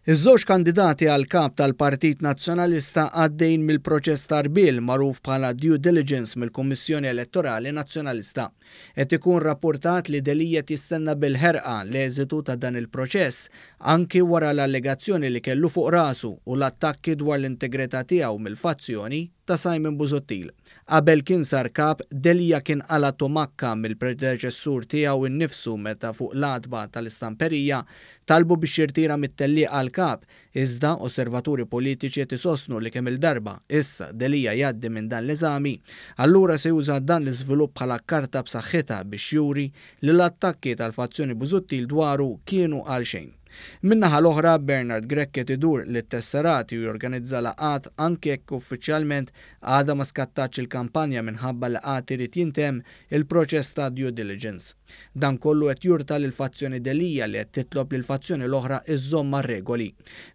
Iż-żewġ kandidati għal kap tal-Partit Nazzjonalista għaddejn mill-proċess ta' għarbiel magħruf bħala due diligence mill-Kummissjoni Elettorali Nazzjonalista. Qed ikun rappurtat li Delia qed jistenna bil-ħerqa l-eżitu ta' dan il-proċess anki wara l-allegazzjoni li kellu fuq rasu u l-attakki dwar l-integrità tiegħu mill-fazzjoni ta' Simon Busuttil. Qabel kien sar kap, Delia kien qala' tumakka mill-predeċessur tiegħu nnifsu meta fuq l-għatba tal-istamperija talbu biex jirtira mit-tellieqa għal kap, iżda osservaturi politiċi qed isostnu li kemm-il darba issa Delia jgħaddi minn dan l-eżami, allura se juża dan l-iżvilupp bħala karta b'saħħitha biex juri li l-attakki tal-fazzjoni Busuttil dwaru kienu għalxejn. Min-naħa l-oħra, Bernard Grech qed idur lit-tesserati u jorganizza laqgħat anke jekk uffiċjalment għadha ma skattatx il-kampanja minħabba li għad irid jintemm il-proċess ta' due diligence. Dan kollu qed jurta lill-fazzjoni Delia li qed titlob lill-fazzjoni l-oħra iżżomm mar-regoli.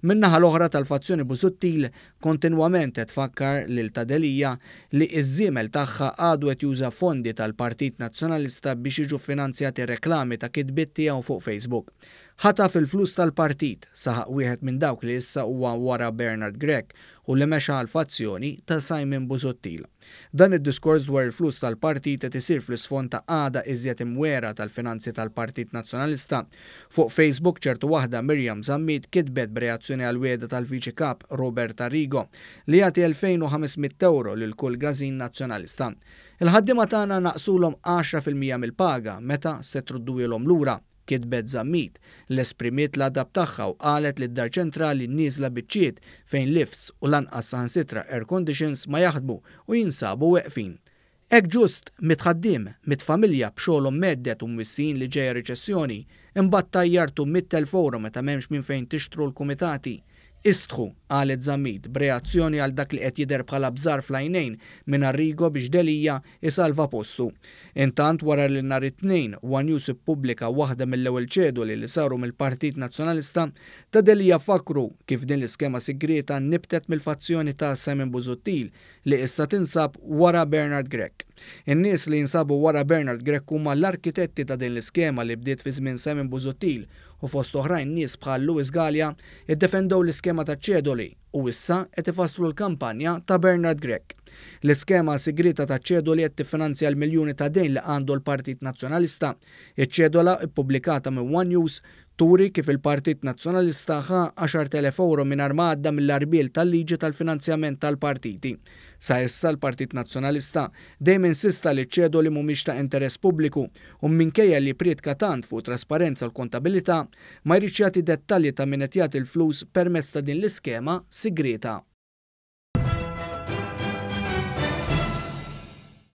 Min-naħa l-oħra tal-fazzjoni Busuttil kontinwament qed tfakkar lil ta' Delia li ż-żiemel tagħha għadu qed juża fondi tal-Partit Nazzjonalista biex jiġu ffinanzjati reklami ta' kitbiet tiegħu fuq Facebook. Ħataf il-flus tal-partit, saħaq wieħed minn dawk li issa huwa wara Bernard Grech u li mexa għall-fazzjoni ta' Simon Busuttil. Dan id-diskors dwar il-flus tal-partit qed isir fl-isfond ta' qagħda iżjed imwiegħra tal-finanzi tal-Partit Nazzjonalista. Fuq Facebook ċertu waħda Miriam Zammit kitbet b'reazzjoni għall-wiegħda tal-Viċi Kap Robert Arrigo li jagħti 2,500 ewro lil kull gażin Nazzjonalista. Il-ħaddiema tagħna naqsulhom 10% mill-paga, meta se trudduhielhom lura? Kitbet Zammit, li esprimiet l-għadab tagħha u qalet li d-Dar Ċentrali nieżla biċċiet fejn lifts u lanqas saħansitra air conditions ma jaħdmu u jinsabu weqfin. Hekk ġust, 100 ħaddiem, 100 familja b'xogħolhom mhedded u mwissin li ġejja riċessjoni, imbagħad tajjartu 100,000 ewro meta m'hemmx minn fejn tixtru l-kumitati. Istħu, qalet Zammit b'reazzjoni għal dak li qed jidher bħala bżar fl-għajnejn minn Arrigo biex Delia isalva postu. Intant wara li nhar it-Tnejn One News ippubblika waħda mill-ewwel ċedoli li saru mill-Partit Nazzjonalista, ta' Delia fakru kif din l-iskema sigrieta nibtet mill-fazzjoni ta' Simon Busuttil li issa tinsab wara Bernard Grech. In-nies li jinsabu wara Bernard Grech huma l-arkitetti ta' din l-iskema li bdiet fi żmien Simon Busuttil u fost oħrajn nies bħal Louis Galea iddefendew l-iskema ta' ċedoli u issa qed ifasslu l-kampanja ta' Bernard Grech. L-iskema sigrita ta' ċedoli qed tiffinanzja l-miljuni ta' dejn li għandu l-Partit Nazzjonalista. Iċ-ċedola ippubblikata minn One News turi kif il-Partit Nazzjonalista ħa 10,000 ewro mingħajr ma għadda mill-għarbiel tal-liġi tal-finanzjament tal-partiti. Sa issa l-Partit Nazzjonalista dejjem insista li ċedoli mhumiex ta' interess pubbliku u minkejja li priedka tant fuq trasparenza u l-kontabilità ma jridx jagħti dettalji ta' min qed jagħti l-flus permezz ta' din l-iskema sigrita.